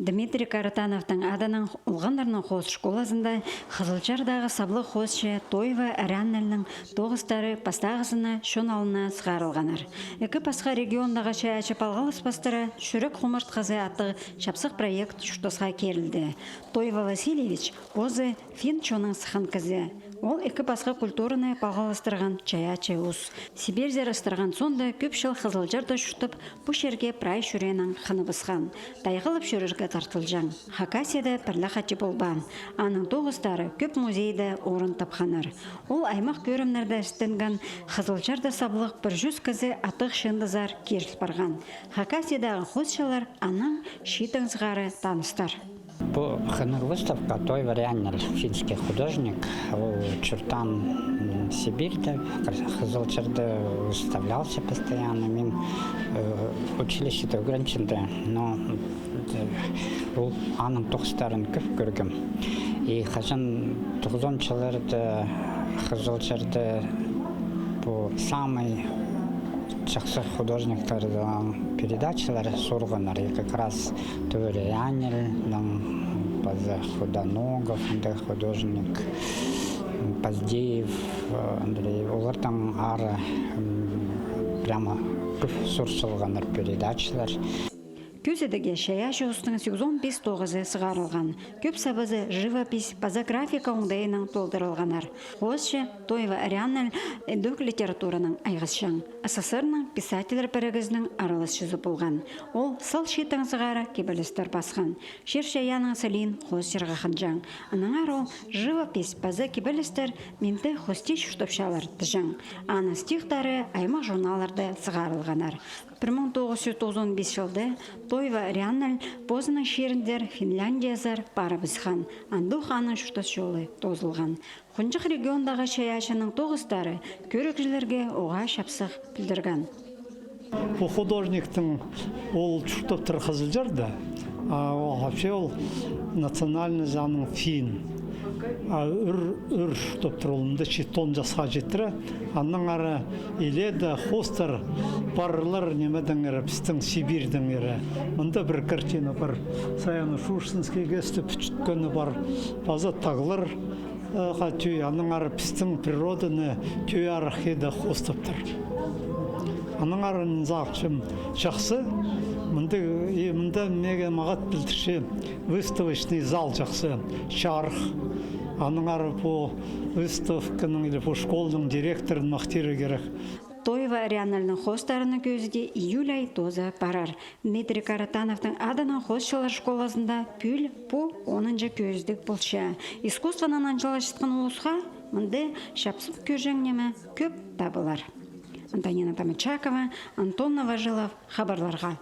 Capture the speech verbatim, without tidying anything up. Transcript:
Дмитрий Каратановтың адынаң олғаннарның хоос школазында Хызылчардағы саблығ хоосчы Тойва Ряннельнің тоғыстары пастағызына чон алнына сығарылғаннар. Ікі пасха региондағы чайаачы палғалыспастыра, «Чӱрек хумартхызы» аттығ чапсых проект чуртасха кирілді. Тойва Васильевич позы финн чонның сыххан кізі. Ол ікі пасха культураны палғалыстырған чайаачы ус. Сибирьзер ыстырған соонда кӧп чыл Хызылчарда чуртап, пу чирге прай чӱреенең хыныбысхан. Тайғалап чӧрерге тартылҷаң. Хакасияда пір ле хати полбаан. Аның тоғыстары кӧп музейде орын тапханнар. Ол аймах кӧрімнерде істенген «Хызылчарда саблығ пір чӱс кізі» аттығ чыындызар киріл парған. Хакасиядағы хоосчылар анаң чииттең сығара таныстар. Пу хынығ выставка. Тойва Ряннель, финский художник, ол чуртаан, м, Сибирьде, Хызылчарда, выставлялся постоянно. Мин, э, училищеде ӱгренчем, но, э, ол аның тоғыстарын кӧп кӧргем. И хаҷан тоғызонынҷы чылларда Хызылчарда пу самый чахсы художниктарның передачалары сурғаннар, и как раз Тойва Ряннельнің, паза Худаногов, андағ художник, Поздеев, э, Андрей, олардаң ары, м, прямо кӧп сур салғаннар передачалар. Кӧзідігі чайаачы устың сигізон пис тоғызы сығарылған. Кӧп сабазы живопись паза графика оңдайынаң толдырылғаннар. Хоосчы Тойва Ряннель ідӧк литературанаң айғасчаң. СССР-ның писательлер пірігізінің араласчызы полған. Ол сал чииттең сығара кибелістер пасхан. Чир-чайаанның сілиин хоосчарға хынҷаң. Аннаңар ол живопись паза кибелістер минде хости чуртапчалар тіҷең. Аның стихтары аймах журналларда сығарылғаннар. Пір муң тоғыс чӱс тоғызон пис чылда Тойва Ряннель позының чиріндер Финляндиязар парыбысхан, андох аның чуртас чолы тоозылған. Хонҷых региондағы чайаачының тоғыстары кӧрігҷілерге уғаа чапсых пілдірген. Пу художниктің, ол чуртаптыр Хызылчарда, а ол вообще ол национальность аның финн. А ӱр, ӱр чуртаптыр ол, мында читон часха читіре. Аннаң ары иледе хоостар парлар немедеңер, пістің Сибирьдеңер. Мында пір картина пар, Саяно-Шушенский ГЭС-ті пӱтчеткені пар, паза тағлар, э, ха тӧӧй, аннаң ары пістің природаны тӧӧй арахида хоостаптыр. Аннаң ары нинзағыпчам, чахсы. Мында, и мында меге мағат пілдірче, выставочный зал чахсы, чарых. Аннаң ары пу выставканың или пу школаның директорын махтирға кирек. Тойва Ряннельнің хоостарыны кӧзіде июль ай тооза парар. Дмитрий Каратановтың адынаң хоосчылар школазында пӱӱл пу онынҷы кӧзідіг полча. Искусствонаң анҷыласчатхан улусха мында чапсых кӧрҷең ниме кӧп табылар. Антонина Томичакова, Антон Новожилов, хабарларға.